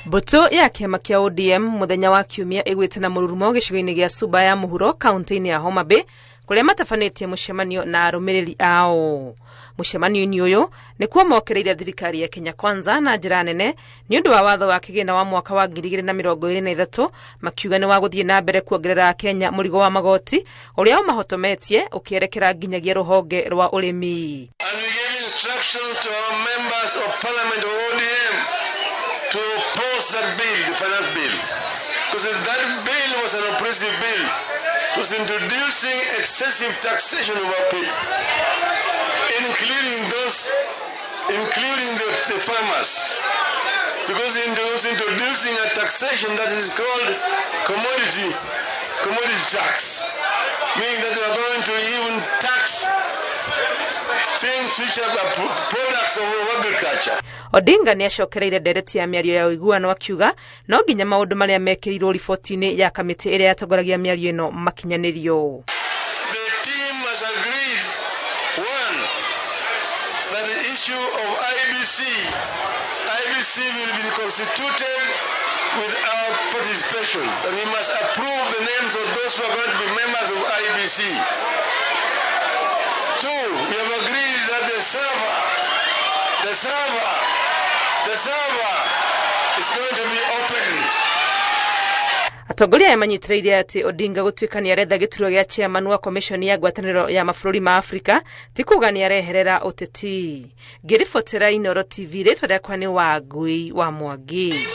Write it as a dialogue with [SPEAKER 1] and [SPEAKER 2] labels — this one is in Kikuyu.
[SPEAKER 1] Mbũtũ ya kĩama kĩa ODM mũthenya wa Kiumia ĩgwĩte na mũrurumo gĩcigo-inĩ gĩa Suba ya Mũhuro, kaunti-inĩ ya Homa Bay, kũrĩa matabanĩtie mũcemanio na arũmĩrĩri ao. Mũcemanio-inĩ ũyũ nĩkuo mokereire thirikari ya Kenya Kwanza na njĩra nene nĩ ũndũ wa watho wa kĩgĩna wa mwaka wa 2023, makiuga nĩ wa gũthiĩ na mbere kuongerera Kenya mũrigo wa magoti ũrĩa ũmahotometie ũkĩerekera nginyagia rũhonge rwa ũrĩmi.
[SPEAKER 2] And we gave instruction to our members of parliament of ODM to oppose that bill, the finance bill. Because that bill was an oppressive bill. It was introducing excessive taxation of our people, including those, including the farmers. Because it was introducing a taxation that is called commodity tax, meaning that they are going to even tax things which are the products of agriculture.
[SPEAKER 1] Odinga nĩ acokereire ndereti ya mĩario ya ũiguano, akiuga no nginya maũndũ marĩa mekĩrirwo riboti-inĩ ya kamĩtĩ ĩrĩa yatongoragia mĩario ĩno makinyanĩrio.
[SPEAKER 2] The team has agreed, one, that the issue of IEBC will be constituted with our participation, that we must approve the names of those who are going to be members of IEBC. Two, we have agreed that the server is going to be opened.
[SPEAKER 1] Atongoria aya manyitĩrĩire atĩ Odinga gũtuĩka nĩ aretha gĩturwa gĩa chairman wa commission ya ngwatanĩro ya mabũrũri ma Afrika ti kuga nĩ areherera ũteti. Ngĩribotera Inoro TV, rĩtwa rĩakwa nĩ Wangui wa Mwangi.